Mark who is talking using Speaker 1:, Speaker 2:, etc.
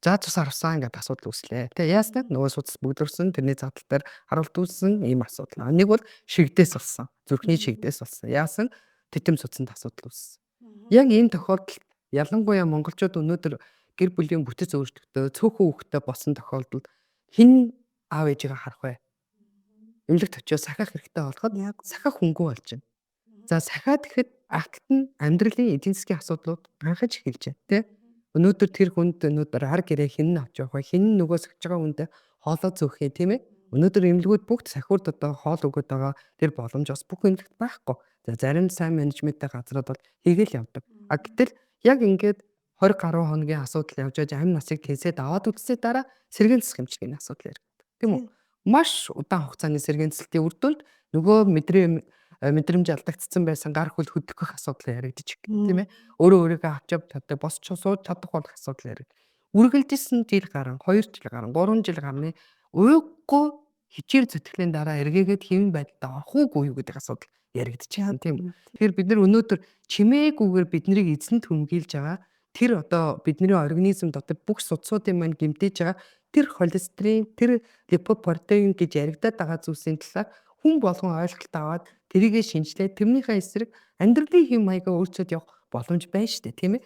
Speaker 1: За, цус авсан гэдэг асуудал үүслээ. Тэ, яасан нөгөө судас бөглөрсөн, тэрний задал дээр харуулт үүссэн ийм асуудал. Нэг бол шигдээс болсон. Зүрхний шигдээс болсон. Яасан тэтэм судсанд асуудал үүссэн. Яг ийм тохиолдолд, ялангуяа монголчууд өнөөдөр гэр бүлийн бүтэц өөрчлөгдөө, цөөхөн хүүхэдтэй болсон тохиолдолд хэн аав ээжигээ харах вэ? Эмнэлэгт очиод сахиах хэрэгтэй болоход сахиах хүнгүй болж байна. За, сахиад гэхэд арталт нь амьдралын эдийн засгийн асуудлууд анхаж эхэлж байна, тий? Өнөөдөр тэр хүнд өнөөдөр ар гэрээ хэн нь авч явах вэ? Хэн нь нөгөө сахиж байгаа хүндээ хоолоо зөөх юм, тийм ээ? Өнөөдөр эмнэлгүүд бүгд сахиурд одоо хоол өгöd байгаа тэр боломж бас бүх эмнэлэгт байхгүй. За, зарим сайн менежменттэй газрууд бол хийгээл явдаг. А гэтэл яг ингээд 20 гаруй хоногийн асуудал явж байж амь насыг тэнсээд аваад үзсээ дараа сэргээн засах эмчилгээний асуудал яригддаг. Тийм үү? Маш удаан хугацааны сэргээн засалтын үр дүнд нөгөө мэдрэмж алдагдсан байсан гар хөл хөдөлгөх асуудал яригдчих, тийм ээ. Өөрөө өөрийгөө авч явж чаддаг, босч сууж чадах болох асуудал яригд. Үргэлжилсэн жил гарan, 2 жил гарan, 3 жил гарны уйггүй хичээл зүтгэлийн дараа эргээгээд хэвэн байдалд орох уугүй юу гэдэг асуудал яригдчих юм, тийм үү. Тэгэхээр бид нар өнөөдөр чимээгүйгээр биднийг эзэнт хөмгийлж байгаа тэр одоо бидний организм дотор бүх судсуудын маань гэмтээж байгаа тэр холестерин, тэр липопротеин гэж яригадаад байгаа зүйлсийн талаар хүн болгон ойлголт аваад, тэрийгэ шинжилээд, тэрнийхээ эсрэг амьдралын хэв маягаа өөрчилж явах боломж байна шүү дээ, тийм ээ.